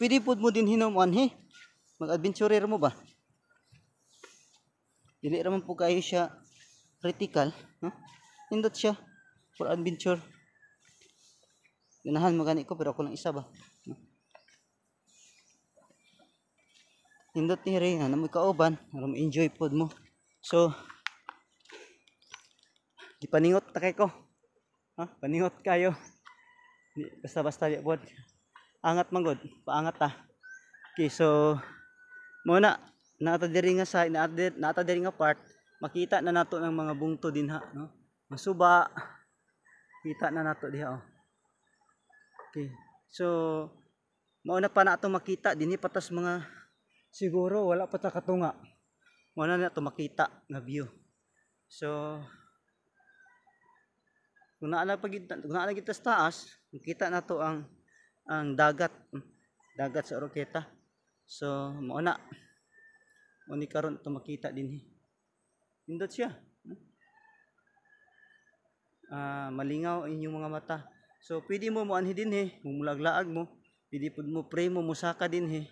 Pwede pud mo dinhi, no, moanhi. Mag-adventurer mo ba? Dili ra man po kayo siya critical, no? Nindot siya for adventure. Ganahan mo gani ko, pero ako lang isa ba, no? Nindot ni rin na mo kauban para ma-enjoy pod mo. So gipaningot ta kay ko. Ha? Paningot kayo. Di, basta-basta di pod. Angat man gud, paangat ta. Okay, so mo na naata diri nga side, naata diri nga part, makita na nato ng mga bungto dinha, no? Masuba. Kita na nato diha, oh. Okay. So mao na pa nato makita dinhi patas mga siguro wala pa ta katunga. Mao na nato makita nga view. So kung naa na kita sa taas, makita nato ang dagat, dagat sa Oroquieta. So mao na. Mao ni karon to makita dinhi. Nindot siya. Ah, malingaw ang inyong mga mata. So pwede mo moanhi dinhi, mumulaglaag mo, pwede pud mo pray mo, musaka dinhi.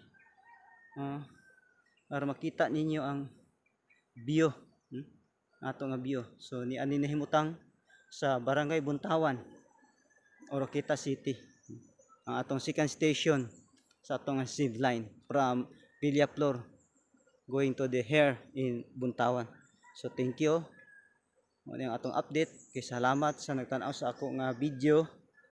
Para makita ninyo ang view, Ato nga view. So ni ani nahimutang sa Barangay Buntawan, Oroquieta City. Ang atong second station sa atong zip line from Villaflor going to the here in Buntawan. So thank you. Mao ni ang atong update. Kay salamat sa nagtan-aw sa ako nga video.